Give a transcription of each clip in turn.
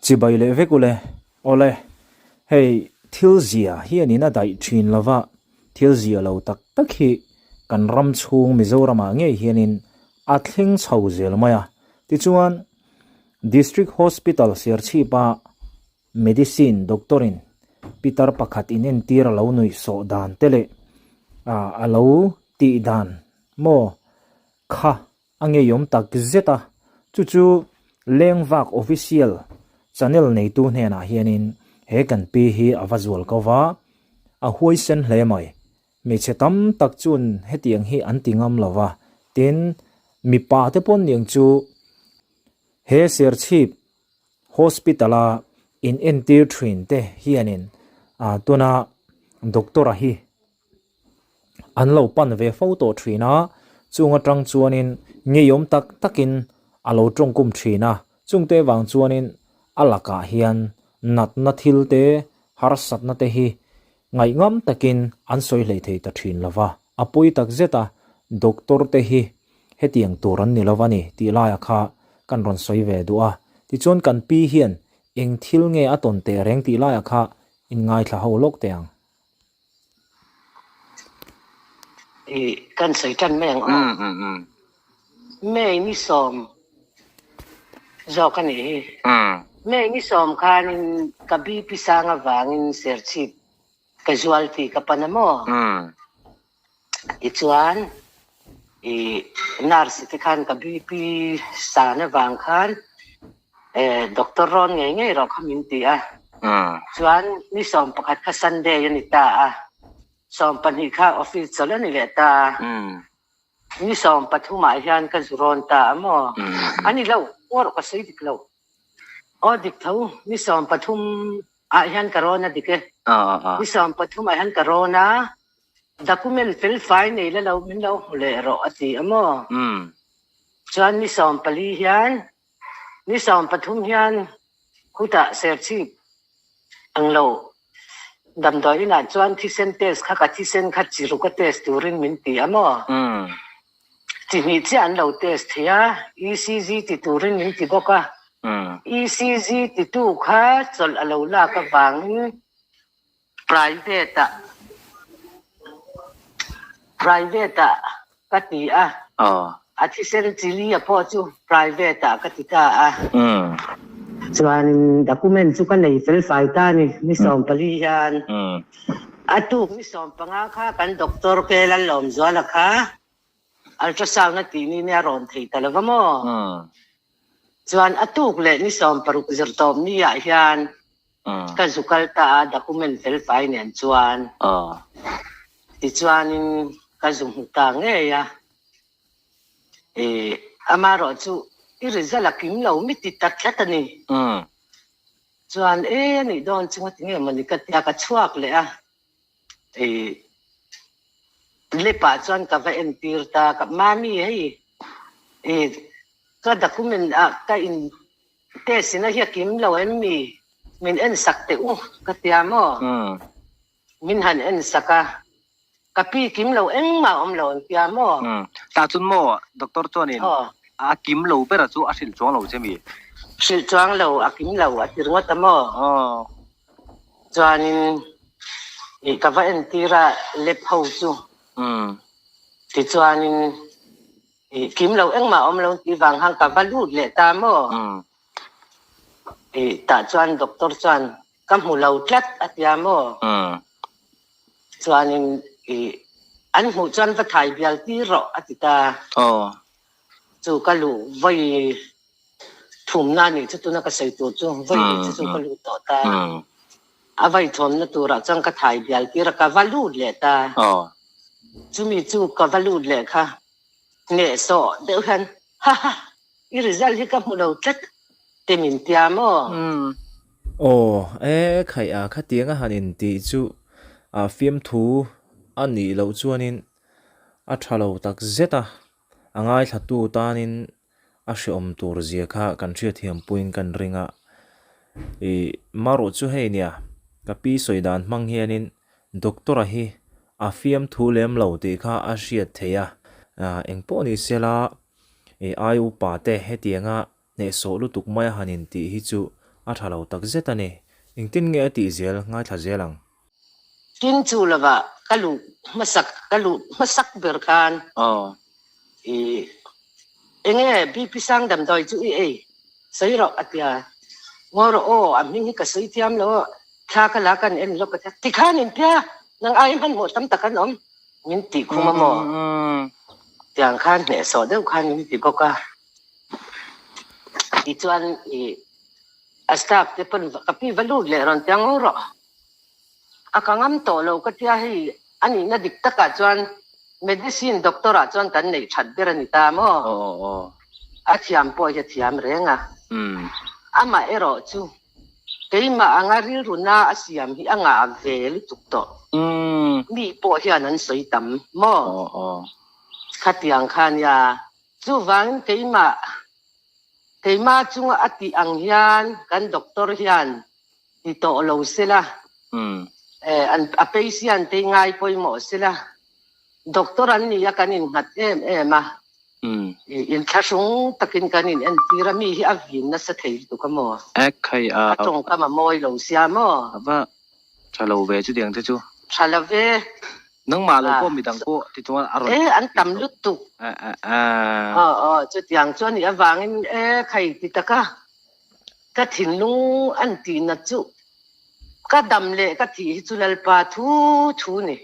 Chibai leh vek ule. Awle, hei thil zia hianin a daih thin lova, thil zia lo tak tak hi kan ram chhung Mizoramah ngei hianin a thleng chho zel mai a. Tichuan, District Hospital Serchhipa Medicine doctor-in pitar pakhat inentir a lo nuih sawh dan te leh a lo tih dan maw kha a ngeiawm tak zet a, chu chu Lengvak Official channel neitu hnenah hianin he kan pi hi a va zual ko va, a huaisen hle mai. Hmeichhe tam tak chuan hetiang hi an ti ngam lo va, tin, mipa te pawn niang chu he Serchhip Hospital-a inentir thin te hianin tuna doctor-a hi an lo pan ve fo tawh thin a, chung atang chuanin ngeiawm tak takin a lo tawngkum thin a, chungte vang chuanin a lakah hian natna thil te, harsatna te hi ngaihngam takin an sawi hlei thei ta thin lo va, a pawi tak zet a, doctor te hi hetiang tur an ni lo a ni tih laia kha kan rawn sawi ve duh a, tichuan kan pi hian eng thil nge a tawn teh reng tih laia kha in ngaithla ho lawk teh ang. I kan sawi tan mai ang aw. May ni sawm zawk a nih hi. May ni sawm khanin ka BP sang avangin Serchhip casualty ka pan a maw? Tichuan i nurse te khan ka BP san avang khan doctor rawn ngei ngei rawh kha min ti a. Chuan ni 11 kha Sunday a ni ta a, 12 kha office chawlh a ni leh ta a. Ni 13 ah hian ka zu rawn ta a maw? A ni lo, uar ka sawi dik lo. Aw dik tho, ni 13 ah hian ka rawn a dik e. Ni 13 ah hian ka rawn a, document fel fai nei la lo min lo hmu leh rawh a ti a maw? Chuan ni 14 hian, ni 13 hian khutah Serchhip ang lo damdawi inah chuan thisen test kha ka thisen kha chi ruk a test turin min ti a maw? Chi hnih chiah an lo test thei a, ECG ti turin min ti bawk a. ECG titu kha chawlh a lo lak avangin private ah private ah ka ti a, a thisen chili a pawh chu private ah ka ti ta a. Chuanin document chu ka nei fel fai ta a ni, ni 14 hian. A tuk ni 15 kha kan doctor ke Lallawmzuala kha ultrasound a tih ni nia rawn thei ta lova maw? Chuan a tuk leh ni 16 zirtawp ni ah hian ka zu kal ta a document fel fai nen chuan tichuanin ka zu hmu ta ngei a. Amaherawh chu i result a kim lo mi ti ta tlat a ni. Chuan e a nih dawn chu ngatinge mawni ka tia ka chhuak leh a, i lip ah chuan ka va entir ta ka mami hei i ka document ah ka in test in a hi a kim lo em mi min en sak teh u ka tia maw min han en sak a ka pi kim lo engmah a awm lo an tia maw. Tah chuan maw doctor chuanin a kim lo bera chu a hrilh chuang lo che mi? Hrilh chuang lo a kim lo a ti ringawt a maw? Chuanin i ka va entir a lep ho chu tichuanin i kim lo engmah a awm lo tih vang khan ka va lut leh ta maw? I tah chuan doctor chuan ka hmu lo tlat a tia maw? Chuanin i an hmuh chuan va thai bial tir rawh a ti ta. Chu ka luh vawi thumna a nih chu tuna ka sawi tur chu vawi hnih chu chu ka lut tawh ta. A vawi thawmna turah chuan ka thai bial tir a ka va lut leh ta. Chumi chu ka va lut leh kha hnehsawh deuh hian ha ha i result hi ka hmu lo tlat te min tia maw? Aw e khaih a khatiang a han intih chu a fiamthu a nih loh chuanin a tha lo tak zet a, a ngaithlatu tanin a hreawm tur zia kha kan hriatthiam puiin kan ring a. Ih marawh chu hei nia ka pi sawi dan hmang hianin doctor-a hi a fiamthu lem lo tih kha a hriat theih a, engpawh ni sela ih ai upa te hetianga Hnehsawh lutuk mai a han intih hi chu A tha lo tak zet a ni. Engtin nge a tih zel ngaithla zel ang. Tin chu lova ka luh hmasak ka luh hmasak ber khan i enge BP sang damdawi chu i ei sawi rawh a tia ngaw rawh aw a hming hi ka sawi thiam lo aw thla ka la kan en lawk a tia tikhan in tia nang ai hmanhmawh tam tak an awm min tih khum a maw tiang khan hnehsawh deuh khan min ti bawk a tichuan i a staff te pawn ka pi va lut leh rawn tia ngaw rawh. A ka ngam tawh lo ka tia hei a nihna dik takah chuan medicine doctor ah chuan kan neih that ber a ni ta maw? A thiam pawh hi a thiam reng a. Amah erawh chu keimah anga rilru na a siam hi a ngah ve lutuk tawh. Mi pawh hian an sawi tam maw? Khatiang kha nia. Chuvangin keimah keimah chunga a tih ang hian kan doctor hian Ti tawh lo sela, a patient te ngai pawimawh sela, doctor an ni a kan innghat em em a, inthlahrung takin kan in entir a, mi hi a vin nasa thei lutuk a maw? A tawngkam a mawi lo sia maw? A va tha lo ve chutiang te chu. Tha lo ve. Nangmah lo pawh midang pawh ti chuan a rawn. E an tam lutuk. Aw aw chutiang chu a nih avangin e khai ti taka. Ka thinlung an tihna chu ka dam leh ka thih hi chu Lalpa thu thu ni.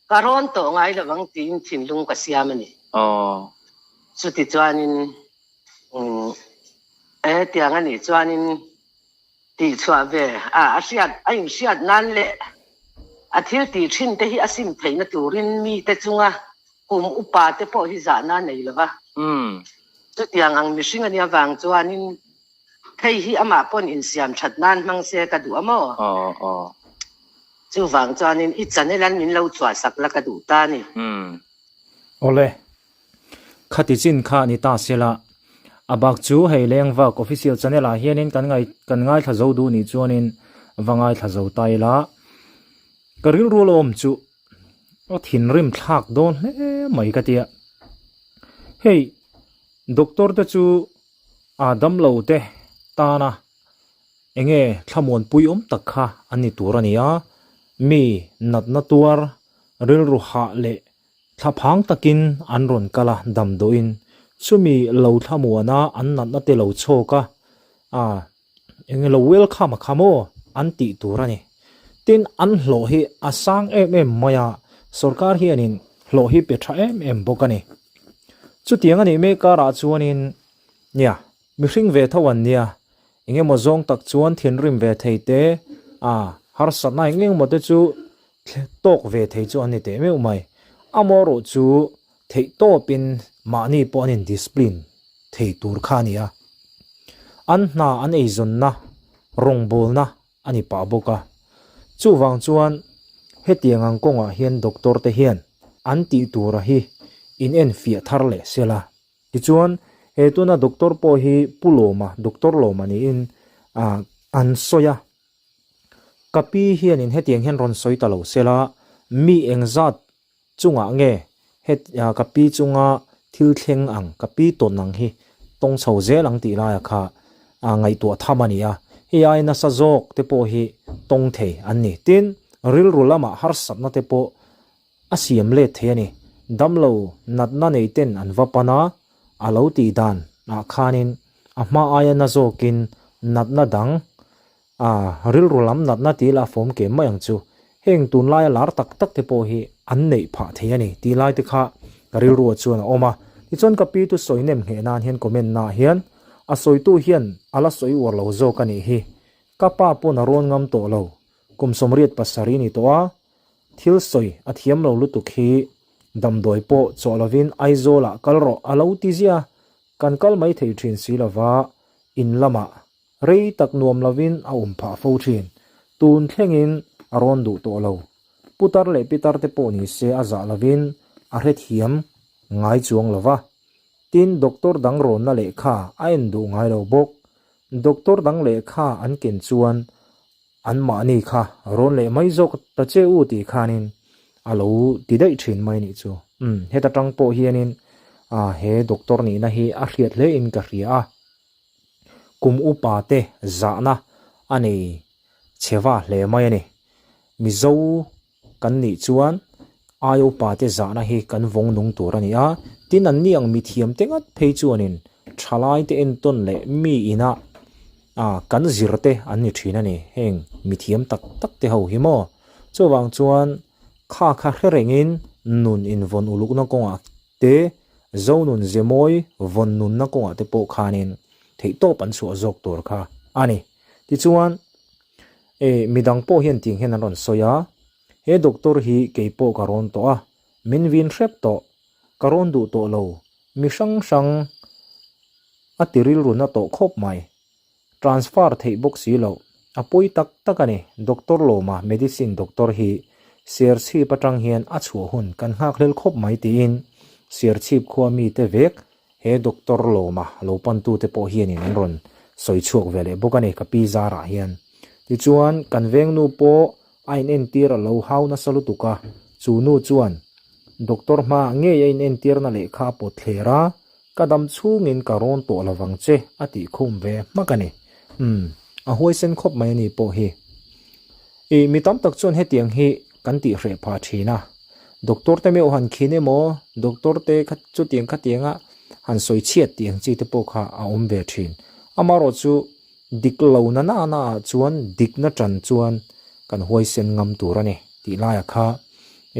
Ka rawn tawh ngai lo ang tiin thinlung ka siam a ni. Chuti chuanin hetiang a nih chuanin tihchhuah ve a a hriat a inhriat nan leh a thil tih thin te hi a sim theihna turin mite chunga kum upa te pawh hi zahna a nei lo va. Chutiang ang mihring a nih avang chuanin hei hi amah pawn insiam that nan hmang se ka duh a maw? Chuvang chuanin i channel an min lo chhuahsak la ka duh ta a ni. Awle, khati chin kha ni ta sela, a bak chu hei Lengvak official channel ah hianin kan ngai kan ngaithla zo duh nih chuanin va ngaithla zo ta ila, ka rilru lawm chu A thinrim thlak dawn hle mai ka tia. Hei doctor te chu a damlo te tana enge thlamuanpui awm tak kha an ni tur a ni a, mi natna tuar rilru hah leh thlaphang takin an rawn kal a damdawiin chumi lo thlamuana an natna te lo chhawk a, ah Eng ilo welcome a kha maw an tih tur a ni. Tin, an hlawh hi a sang em em mai a, sorkar hianin hlawh hi pe tha em em bawk a ni. Chutiang a nih mek karah chuanin, nia, mihring ve tho an nia, eng emaw zawng tak chuan thinrim ve thei te, a, harsatna eng eng emaw te chu tawk ve thei chu an ni teh meuh mai. Amaherawh chu theih tawpin mahni pawh an in-discipline thei tur kha a ni a. An hna an eizawnna, rawngbawlna a ni pah bawk a. Chuvang chuan hetiang ang kawngah hian doctor te hian an tih tura hi in enfiah thar leh sela. Tichuan he tuna doctor pawh hi Pu Lawma, Doctor Lawma niin an sawi a. Ka pi hianin hetiang hian rawn sawi ta lo sela, mi engzat Chungah nge het ka pi chunga thil thleng ang, ka pi tawn ang hi tawng chho zel ang tih laia kha ngaihtuah tham a ni a, hei ai nasa zawk te pawh hi tawng thei an ni. Tin, rilru lamah harsatna te pawh a siam let thei a ni. Damlo natna nei ten an va pan a, a lo tih dan ah khanin a hma aia na zawkin natna dang A, rilru lam natna tih lah fawm kem mai ang chu. Heng tunlaia lar tak tak te pawh hi an neih phah thei a ni tih lai te kha ka rilruah chuan a awm a. Tichuan ka pi tu sawi nem ngheh nan hian comment naah hian a sawitu hian a la sawi uar lo zawk a nih hi. Ka pa pawn a rawn ngam tawh lo. Kum 87 ni tawh a, thil sawi a thiam lo lutuk hi damdawi pawh chawh lovin Aizawlah kal rawh a lo ti ziah a, kan kal mai thei thin si lova in lamah Rei tak nuam lovin a awm phah fo thin. Tun thlengin a rawn duh tawh lo. Putar leh pitar te pawh ni se a zah lovin a hrethiam ngai chuang lo va. Tin, doctor dang rawnna lehkha a en duh ngai lo bawk. Doctor dang lehkha an ken chuan anmahni kha rawn leh mai zawk ta che u tih khanin a lo ti daih thin mai nih chu. Umm, heta tang pawh hianin he doctor nihna hi a hriat hle in ka hria a. Kum upa te zahna a nei chhe va hle mai a ni. Mizo kan nih chuan ai upa te zahna hi kan vawng nung tur a ni a, tin an ni ang mithiam te ngat phei chuanin thalai te entawn leh mi ina ah kan zir te an ni thin a ni, heng mithiam tak tak te ho hi maw. Chuvang chuan kha kha hre rengin nun invawn ulukna kawngah te, Zonun zemawi vawn nunna kawngah te pawh khanin theihtawp an chhuah zawk tur kha a ni. Tichuan, e, midang pawh hian tiang hian an rawn sawi a, he doctor hi kei pawh ka rawn tawh a, min vin hrep tawh, ka rawn duh tawh lo, mi hrang hrang a ti rilru na tawh khawp mai. Transfer theih bawk si loh, a pawi tak tak a ni. Doctor Lawma, medicine doctor hi Serchhip atang hian a chhuah hun kan nghakhlel khawp mai tiin Serchhip khua mite vek he Doctor Lawma lo pantute pawh hianin an rawn sawi chhuak ve leh bawk a ni ka pi zarah hian. Tichuan, kan vengnu pawh a inentir a lo hau nasa lutuk a, chu nu chuan Doctor hmaah ngei a inentirna lehkha a pawt thler a, Ka dam chhungin ka rawn tawh lo vang che a tih khum ve hmak a ni. Umm, a huaisen khawp mai a ni pawh hi. Ih, mi tam tak chuan hetiang hi kan tih hreh phah thin a. Doctor te meuh han khin emaw, doctor te kha chutiang khatianga han sawi chhiat tih ang chi te pawh kha a awm ve thin. Amaherawh chu dik lo na na na ah chuan dikna tan chuan kan huaisen ngam tur a ni tih laiah kha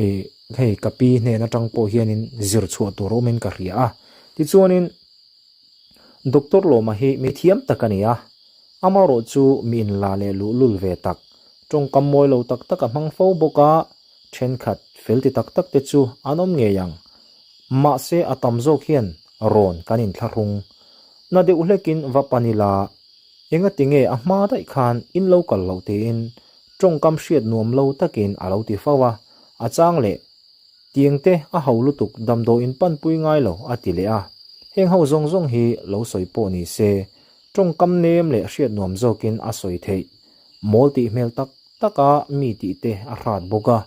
ih hei ka pi hnen atang pawh hianin zir chhuah tur awmin ka hria a. Tichuanin Doctor Lawma hi mi thiam tak a ni a, amaherawh chu mi inla leh luhlul ve tak, tawngkam mawi lo tak tak a hmang fo bawk a, thenkhat fel ti tak tak te chu an awm ngei ang. Mahse a tam zawk hian rawn kan inthlahrung. Na deuh hlekin va pan ila, engati nge a hma daih khan in lo kal loh tiin tawngkam hriat nuam lo takin a lo ti fo a, a chang leh tiang te a ho lutuk damdawiin panpui ngai lo a ti leh a, heng ho zawng zawng hi lo sawi pawh ni se tawngkam nem leh hriat nuam zawkin a sawi theih mawl tih hmel tak taka mi tih te a hrat bawk a,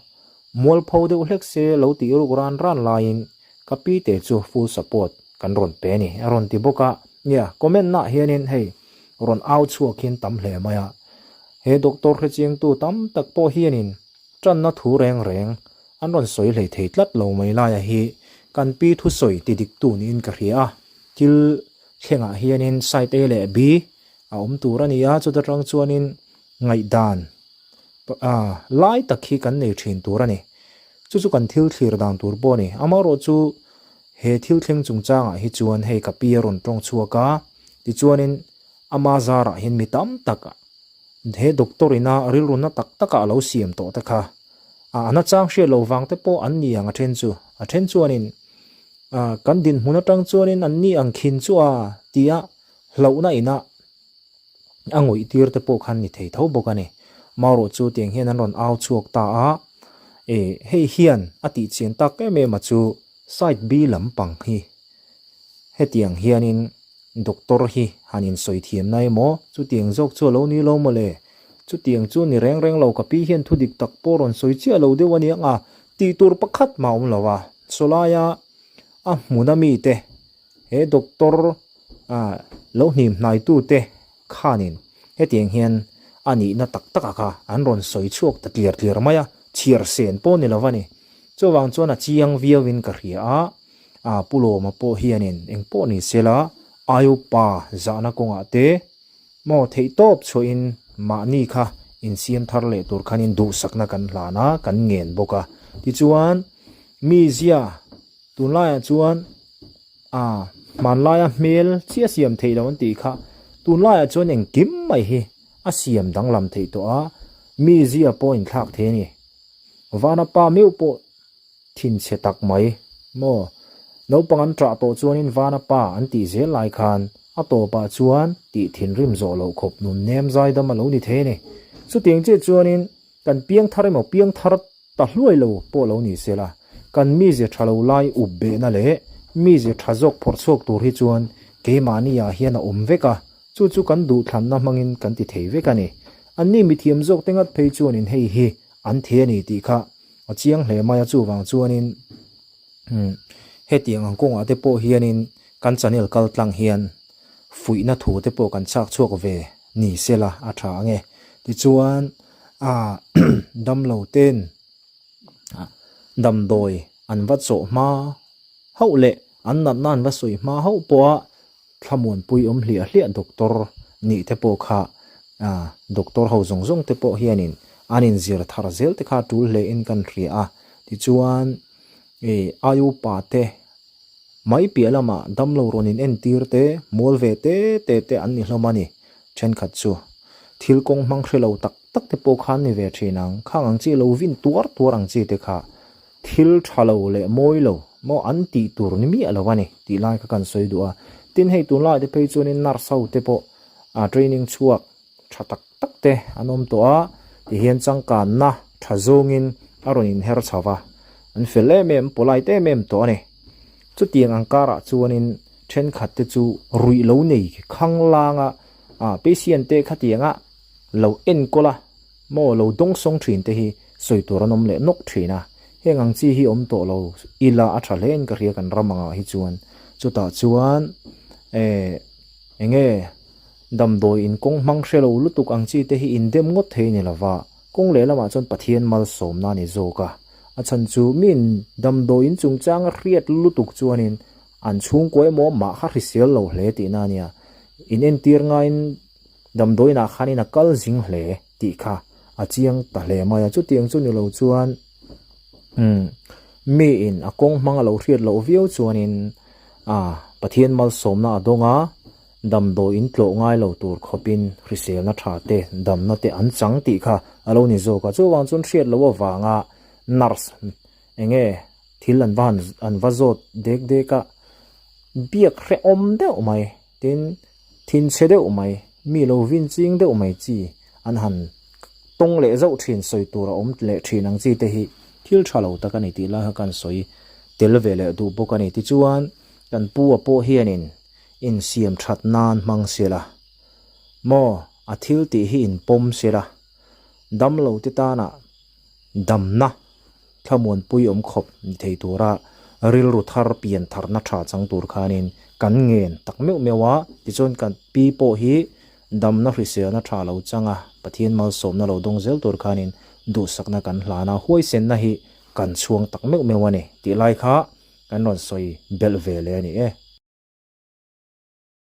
mualpho deuh hlek se lo tih ruk ran ran laiin ka pi te chu full support kan rawn pe a ni a rawn ti bawk a, nia comment nah hianin hei rawn au chhuak hian tam hle mai a, he doctor hrechiangtu tam tak pawh hianin tanna thu reng reng an rawn sawi hlei thei tlat lo mai laia hi kan pi thusawi ti diktu niin ka hria a, thil thlengah hianin side A leh B a awm tur a ni a, chuta tang chuanin ngaihdan lai tak hi kan nei thin tur a ni. Chu chu kan thil thlir dan tur pawh a ni. Amaherawh chu he thil thleng chungchangah hi chuan hei ka pi a rawn tawng chhuak a, tichuanin ama zarah hian mi tam tak he doctor ina rilru na tak taka a lo siam tawh te kha a nachang hriat lo vang te pawh an ni ang a then chu. A then chuanin kan dinhmun atang chuanin an ni ang khin chu a tia hlauhna ina a ngawih tir te pawh khan ni thei tho bawk a ni. Marawh chu tiang hian an rawn au chhuak ta a, e hei hian a tih chian tak em em a chu side B lampang hi hetiang hianin doctor hi han insawi thiam na emaw chutiang zawk chu a lo ni lo maw le? Chutiang chu ni reng reng lo ka pi hian thu dik tak pawh rawn sawi chiah lo deuh a ni ang a, tih tur pakhat mah a awm lo a, sawlaia a hmun a mite He doctor lo hnim hnaitute khanin hetiang hian a nihna tak takah kha an rawn sawi chhuak ta tliar tliar mai a, chhiar sen pawh ni lo a ni. Chuvang chuan a chiang viauin ka hria a, a Pu Lawma pawh hianin eng pawh ni sela Aiupa zahna kawngah te maw theihtawp chhuahin mahni kha insiam thar leh tur khanin duhsakna kan hlan a, kan ngen bawk a. Tichuan mizia Tunlaiah chuan a hmanlaia hmel chiah siam theih loh an tih kha tunlaiah chuan engkim mai hi a siam danglam theih tawh a, mi zia pawh inthlak thei a ni. Vana pa meuh pawh thinchhe tak mai maw? Naupang an ṭah tawh chuanin vana pa an tih zel lai khan a tawpah chuan tih thinrim zawh loh khawp nun nem zaidam a lo ni thei a ni. Chutiang chiah chuanin kan piangthar emaw piangthar Ta hluai lo pawh lo ni sela, kan mize tha lo lai up behna leh mize tha zawk phawrh chhuak tur hi chuan keimahni ah hian a awm vek a, chu chu kan duhthlanna hmangin kan ti thei vek a ni. Anni mithiam zawk te ngat phei chuanin hei hi an thei a ni tih kha a chiang hle mai a, chuvang chuanin hetiang ang kawngah te pawh hianin kan channel kal tlang hian fuihna thu te pawh kan chhak chhuak ve. ni sela a tha ange. Tichuan a damlo ten damdawi an va chawh hma hauh leh an natna an va sawi hma hauh pawha thlamuanpui awm hliah hliah doctor nih te pawh kha doctor ho zawng zawng te pawh hianin an inzir thar zel te kha tul hle in kan hria a. Tichuan ai upa te Mai piah lamah damlo rawn in entir te, mual ve te te te an ni hlawm a ni. Thenkhat chu thil kawng hmang hre lo tak tak te pawh kha an ni ve thin ang. Khang ang chi lo vin tuar tuar ang chi te kha thil tha lo leh mawi lo maw an tih tur ni miah lo a ni tih lai kha kan sawi duh a. Tin hei tunlai te phei chuanin nurse ho te pawh training chhuak tha tak tak te an awm tawh a, tihian changkanna tha zawngin a rawn inher chho va, an fel em em, polite em em tawh a ni. Chutiang ang karah chuanin thenkhat te chu ruih lo nei khanglanga ah patient te khatianga lo enkawl a maw lo dawngsawng thin te hi sawi tur an awm leh nawk thin a, heng ang chi hi awm tawh lo ila a tha hle in ka hria kan ram angah hi chuan. Chutah chuan eh enge Damdawi in kawng hmang hre lo lutuk ang chi te hi in dem ngawt thei ni lova, kawng lehlamah chuan Pathian malsawmna a ni zawk a. A chhan chu miin damdawi in chungchang a hriat lutuk chuanin an chhungkua emaw mah kha hrisel lo hle tihna a nia. In entir ngaiin damdawiinah khanin a kal zing hle tih kha a chiang ta hle mai a. Chutiang chu ni lo chuan umm miin a kawng hmang a lo hriat loh viau chuanin ah Pathian malsawmna a dawng a. Damdawi in tlawh ngai lo tur khawpin hriselna tha te, damna te an chang tih kha a lo ni zawk a. Chuvang chuan hriat loh avanga nurse enge thil an va han an va zawt dek dek a, biak hrehawm deuh mai, tin thinchhe deuh mai, mi lo vin ching deuh mai chi an han tawng leh zauh thin, sawi tur a awm leh thin ang chi te hi thil tha lo tak a ni tih lai kha kan sawi tel ve leh duh bawk a ni. Tichuan kan pu a pawh hianin insiam that nan hmang sela, maw a thil tih hi inpawm sela, damlo te tana damna thlamuanpui awm khawp ni thei tura rilru thar pian tharna tha chang tur khanin kan ngen tak meuh meuh a, tichuan kan pi pawh hi damna hriselna tha lo chang a, Pathian malsawmna lo dawng zel tur khanin duhsakna kan hlan a, huaisenna hi kan chhuang tak meuh meuh a ni tih lai kha kan rawn sawi belh ve leh a ni e.